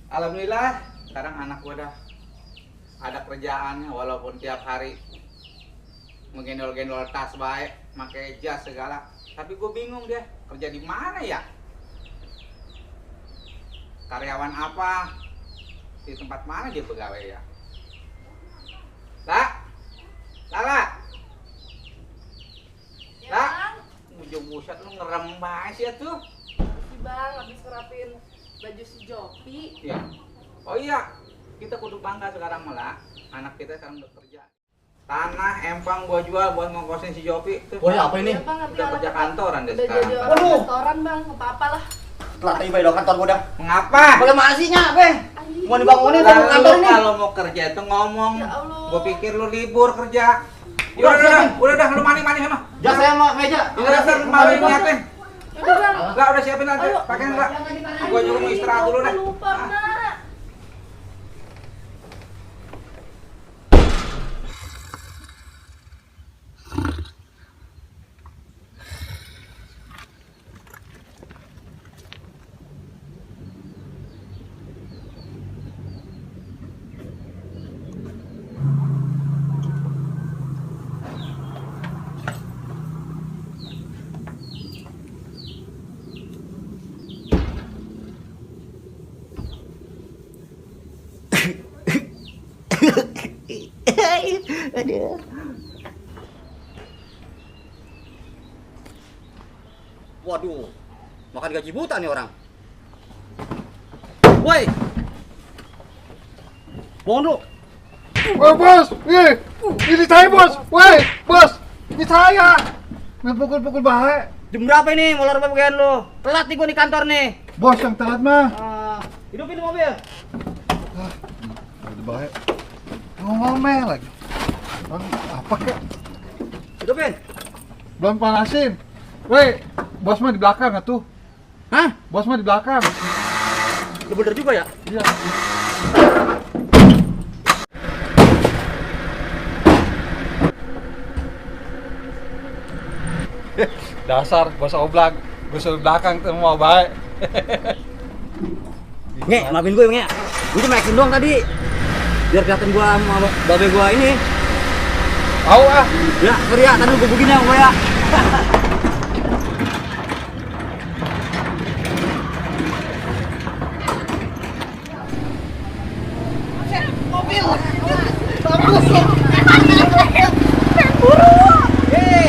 Alhamdulillah, sekarang anak gua dah ada kerjaannya walaupun tiap hari menggendol-gendol tas baik, pakai jas segala. Tapi gua bingung dia kerja di mana ya? Karyawan apa? Di tempat mana dia pegawai ya? Lah, Lala, Ya, lah, Bang. ujung buset lu ngerem banget sih ya tuh. Si Bang habis ngerapin baju si Jopi. Ya. Oh iya, kita kudu bangga sekarang malah. Anak kita sekarang udah kerja. Tanah empang gua jual buat ngongkosin si Jopi. Tuh. Oh ya, apa ini? Ya, Bang, nanti Udah kerja kantoran deh udah sekarang. jadi orang Waduh. kantoran, Bang. Enggak apa-apa lah. Telat tiba di kantor gua dah. Mengapa? Bagaimana sihnya, Be? Mau dibangunin Lalu tuh kantor ini. kalau mau kerja itu ngomong. Ya Allah. Gua pikir lu libur kerja. Udah, Udah dah, lu mandi sana. Jas saya sama meja. Udah dah, mandi nyiapin. Udah, Bang. Enggak, udah siapin aja. Ayo. Pakai enggak? Gua nyuruh mau istirahat dulu dah. Lupa, Nak. Aduh. Waduh, makan gaji buta nih orang. Woi, bangun dulu. Woi bos, ini saya bos. Woi bos, ini saya. Nggak pukul-pukul baik. Jam berapa ini? Mau lari bagian lo? Telat nih gua di kantor nih. Bos yang telat mah. Hidupin mobil. Udah baik. Ngomel lagi. Bang, apa kek? Hidupin. Belum panasin. Woi, bos mah di belakang tuh. Hah? Bos mah di belakang. Lu bener juga ya? Iya. Dasar bos oblak. Gue suruh belakang tuh mau baik. Nge, maafin gue Nge. Gue cuma yakin doang tadi. Biar kelihatan gua sama babe gua ini. Tahu ah. Ya, sorry ya, tadi gue begini sama gua ya.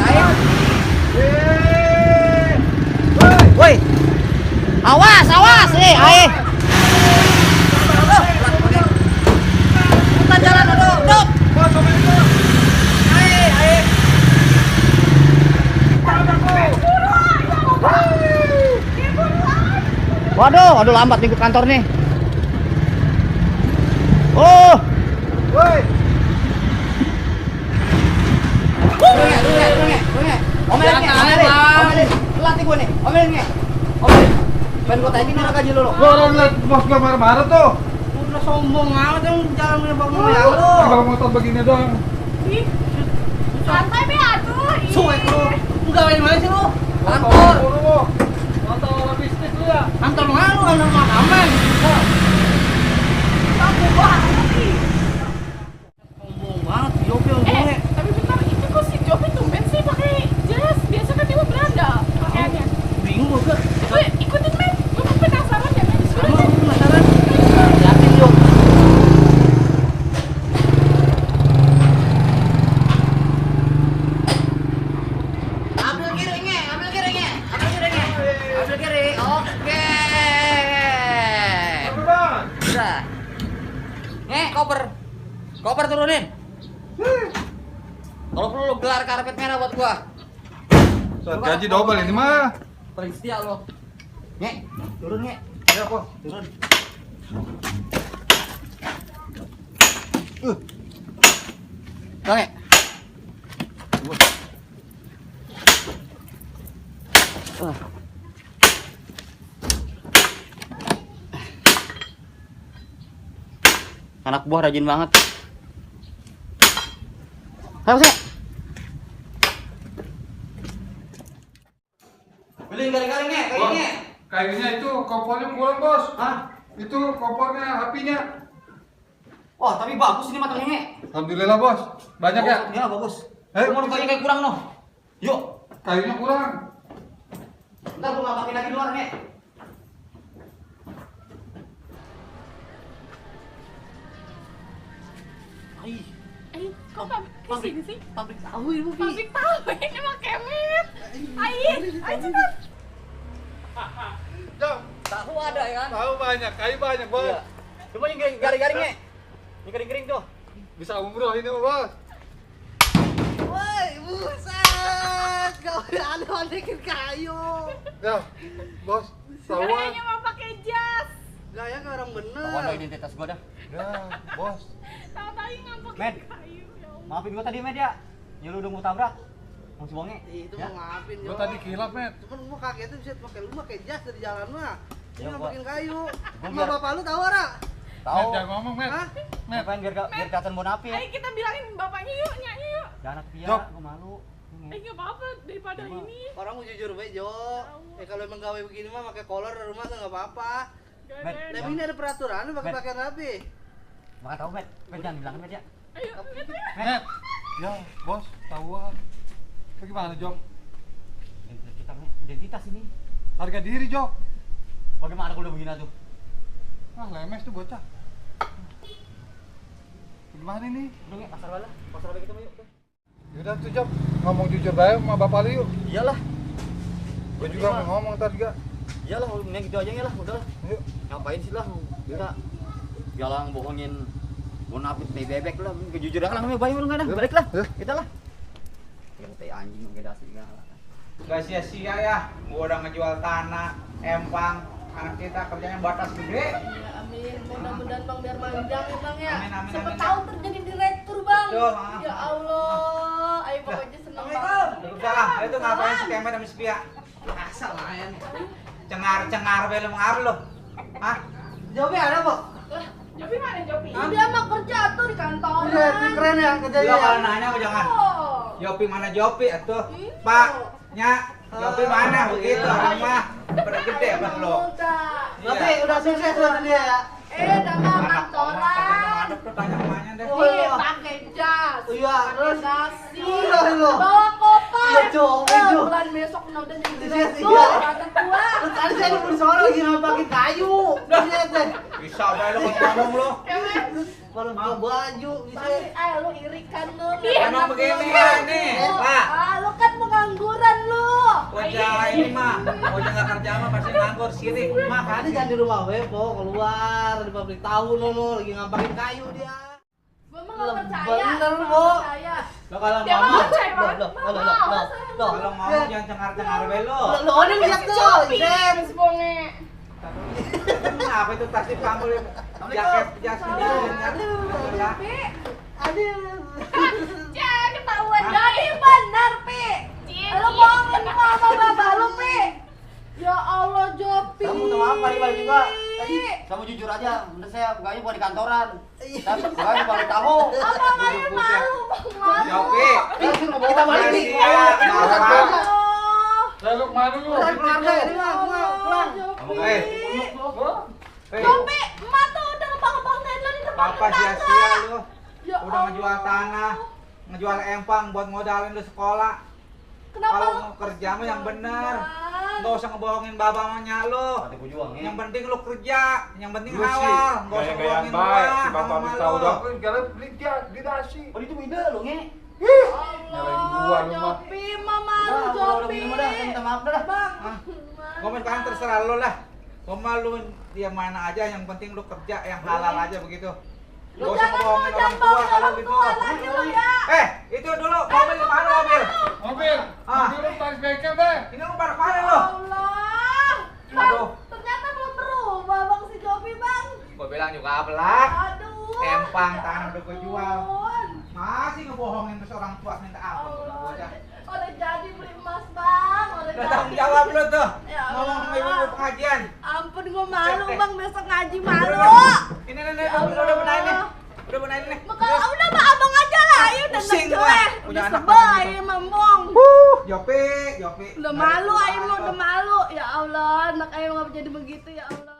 Ayo. Woi. Awas, awas, ayo. Kita jalan dulu, duk. Waduh, lambat nih ke kantor nih. Oh. Woi. Omelin. Latih gue nih, omelin nih. Omelin. Pengen gue tagih nih gaji lu. Gua orang liat bos gua marah-marah tuh. Udah sombong amat yang jalan punya bang mobil Kalau motor begini doang. Ih, santai be atuh. Ih. Suek lu. Enggak main-main sih lu. Motor Kantor. lu. Motor orang bisnis lu ya. Kantor mana lu kantor makaman. Kamu banget ih. Sombong banget, Jopi ngomongnya. Tapi bentar, itu kok si Jopi tumben sih pakai jas? Biasa kan dia beranda pakaiannya. Bingung gua juga. Gue ikutin men, gue penasaran ya men. Sama Sudah lu penasaran. Yakin yuk. Ambil kiri nge, ambil kiri nge, ambil kiri nge, ambil kiri. Oke. Udah. Nge, koper turunin. Kalau perlu lu gelar karpet merah buat gua. Gaji double ini mah. Paling setia lo. Nge, turun nge. Ya kok. Turun. Nge. Anak buah rajin banget. Ayo sih. Beliin garing-garingnya, kayaknya. Kayaknya itu kompornya kurang bos. Hah? Itu kompornya, apinya. Wah, tapi bagus ini matangnya, Nge. Alhamdulillah bos. Banyak ya? Ya, bagus. Eh, Mau kayaknya kayak kurang, noh. Yuk. Kayunya kurang. Ntar gua nggak pakai lagi luar, Nge. Ai, Eh, kok pabrik sini sih? pabrik tahu ini, Bi. Pabrik tahu ini mah kemet. Ayo cepat. Jom. Tahu ada ya kan? Tahu banyak, kayu banyak bos. Iya. Coba yang garing-garing, Nge. Ini garing-garing tuh. Bisa umroh ini bos. Woi, buset! Kau aneh-anehin kayu. Ya, bos. Tahuan. Kayaknya mau pakai jas. Gaya ke orang bener. Tahu identitas gua dah. Ya, bos. Tahu-tahu nggak pakai Med. kayu. Ya Allah. Maafin gua tadi, Med ya. Ya lu udah mau tabrak. Mau si Bonge. Itu Ya. mau ngapain, Gua Jo? tadi kilap, Met. Cuman gua kaget tuh bisa pakai lu pakai jas dari jalan mah. Ya, Ini gua- pakai kayu. gua Sama biar- bapak lu tahu ora? Met, Tahu. jangan ngomong, Met. Hah? Met. Ngapain biar kelihatan bonafit. Ayo kita bilangin bapaknya yuk, nyanyi yuk. Jangan pia, Jok. gua malu. Nggak apa-apa daripada Iya, ini. Orang mau jujur baik, Jo. Kalau emang gawe begini mah pakai kolor di rumah tuh enggak apa-apa. Gak Med. ada. Tapi ini ada peraturan pakai Met. pakaian rapi. Maka tahu, Med. Med jangan bilangin, Med ya. Ayo, Med, ayo. Met. Ya, bos. Tahuan. Bagaimana, Jok? Kita identitas ini. Harga diri, Jok. Bagaimana kalau udah begini tuh? Ah, lemes tuh bocah. Gimana ini? Udah, Nge, pasar bala. Pasar bala kita mau yuk. Udah. Yaudah tuh, Jok. Ngomong jujur baik sama bapak lu yuk. Iyalah. Gua juga mau ngomong ntar juga. Iyalah, mending gitu aja ya lah, udah. Yuk. Ngapain sih lah kita jalan bohongin bonafit teh bebek lah, kejujuran lah namanya bayi lu enggak dah, Ya. balik lah. Ya. Kita lah. Yang teh anjing enggak ada asli enggak. Gak sia-sia ya, gua udah ngejual tanah, empang, anak kita kerjanya batas gede. Ya amin, mudah-mudahan Bang biar manjang ya Bang ya. Amin, amin, Siapa amin. tahu terjadi direktur Bang. Betul, maaf. Ya Allah, ayo pokoknya senang banget. Waalaikumsalam. Itu ngapain si Kemet sama si Pia? Asal lain. Cengar-cengar be lu mengaruh lu. Hah? Jawabnya ada, Pak. Lah, Jopi mana Jopi? Dia mah kerja tuh di kantoran. Udah, keren ya kerjanya. Lo ya. kalau nanya mah jangan. Oh. Jopi mana Jopi atuh? Iya. Pak, nya, Jopi mana begitu orang mah. Bergede apa lu? Udah. Tapi udah sukses lah dia ya. Udah mah kantoran. Adep tuh tanya kemana deh. Nih, pakai jas. Iya, pakai terus? nasi. Iya, lo. Bawa koper. Iya, Cok, itu. Bulan besok udah jadi Iya, direktur. iya. Kata gua. Terus tadi saya di sono lagi pakai kayu. Bisa deh. Bisa be lu kalau ngomong lu. Kemet. Baru buka baju bisa. Pasti, lu iri kan lu. Emang begini ya nih, Pak. Lu kan pengangguran lu. Wajah ini mah, wajah nggak kerja mah pasti nganggur sirik. Makanya jangan di rumah we, Po, keluar di pabrik tahu nono lagi ngampakin kayu dia. Gua mah nggak percaya. Bener, Nggak Bu. percaya. Lo kalau Dia mah ngomong, percaya banget. Loh, loh, loh, loh, loh. kalau ngomong jangan cengar-cengar be lu. Lo udah lihat tuh, Jopi, Sen. Mas Bonge. Kenapa itu pasti panggul jaket jas sendiri kan? Pi, Aduh. Jangan ketahuan jadi benar, Pi. Cie, Lu cie. bohongin gua sama bapak lu, Pi. Ya Allah, Jopi. Kamu minta maaf kali balik juga. Tadi kamu jujur aja, bener saya bukanya bukan di kantoran. Tapi bukanya balik tahu. Abang aja malu, Bang malu. Jopi, Kita balik nih. Allah. Lalu kemana lu? Dari keluarga ini mah, pulang. eh, eh, Jopi, emak tuh udah ngebang-bangin lu di depan papa tetangga. sia-sia lu. Ya Udah ngejual Allah. tanah, ngejual empang buat modalin lu sekolah. Kenapa Kalau lu? mau kerja mah yang bener. Bang. Nggak usah ngebohongin babanya lu. Ada kujuang ya. Yang penting lu kerja, yang penting Lu sih, halal. Nggak usah gaya-gayaan bohongin baik. Si gua bapak sama bisa tahu lu. dah. Kalau beli dia di nasi. Oh itu ide lo, Nge. Nyalain gua Allah, lu mah. Jopi, mama lu, Udah Jopi. begini mah dah, saya minta maaf dah. Bang. Hah? Gua mah sekarang terserah lu lah. Gua mah lu dia mana aja, yang penting lu kerja yang halal aja begitu. Lu Nggak usah jangan ngebohongin jangan orang tua bohongin kalau orang gitu. tua lagi lu ya. Itu dulu mobil di mana mobil? Mobil. Ah. Mobil lu tarik bengkel deh. Ini lu pada kemana lu? Allah. Bang, Aduh. ternyata belum berubah Bang si Jopi, Bang. Gua bilang juga belak. Aduh. Empang ya tanah udah gua jual. ampun. Masih ngebohongin terus orang tua minta ampun sama gua aja. Udah jadi beli emas, Bang. Udah Udah jadi. tanggung jawab lu tuh. Ya Ngomong sama Allah. ibu pengajian. Ampun, gua malu, Cek deh. Bang. Besok ngaji malu. Ini nih, Ya udah benain nih. Allah. Udah benain nih. Kalau udah mah abang aja lah, ayo udah Pusing gua. jelek. Punya Udah anak sebel, macam ayo itu. mambong. Jopi, Jopi. Udah malu, ayo mah udah malu. Ya Allah, anak ayo nggak jadi begitu ya Allah.